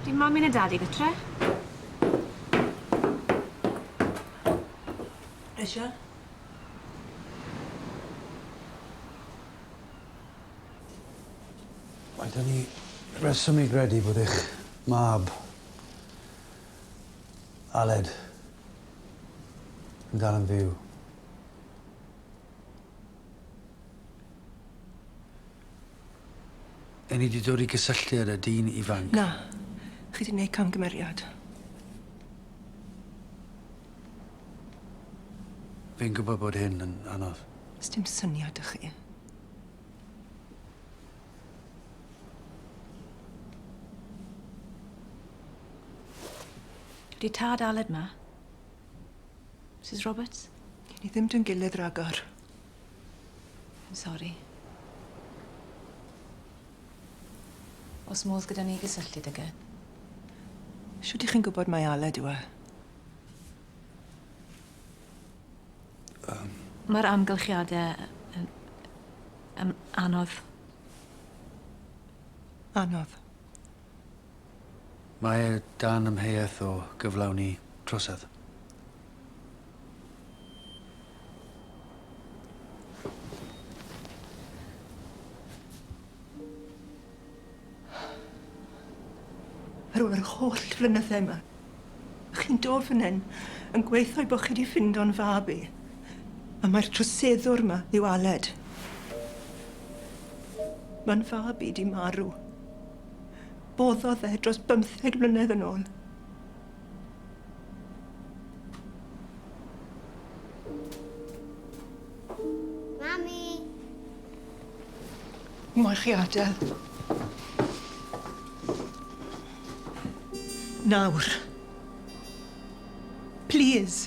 Di mami na dadi gytre? Eisiau? Mae 'da ni reswm i gredu bod eich mab, Aled, yn dal yn fyw. Yn ni 'di dod i gysylltiad â dyn ifanc. Na. Chi 'di neud camgymeriad. Fi'n gwybod bod hyn yn anodd. Sdim syniad 'da chi. Ydi tad Aled 'ma? Mrs Roberts? Ni ddim 'da'n gilydd ragor. I'm sorry. O's modd gyda ni gysylltu 'dag e? Shwt 'ych chi'n gwbod mai Aled yw e? Yym. Ma'r amgylchiade yn yn anodd. Anodd. Mae e dan amheuaeth o gyflawni trosedd. Ar ôl yr holl flynydde 'ma, chi'n dod fan 'yn yn gweutho i bo' chi 'di ffindo'n fab i, a mai'r troseddwr 'ma yw Aled. Ma'n fab i 'di marw. Boddodd e dros bymtheg mlynedd yn ôl. Mami! Moyn chi adel. Nawr. Plîs.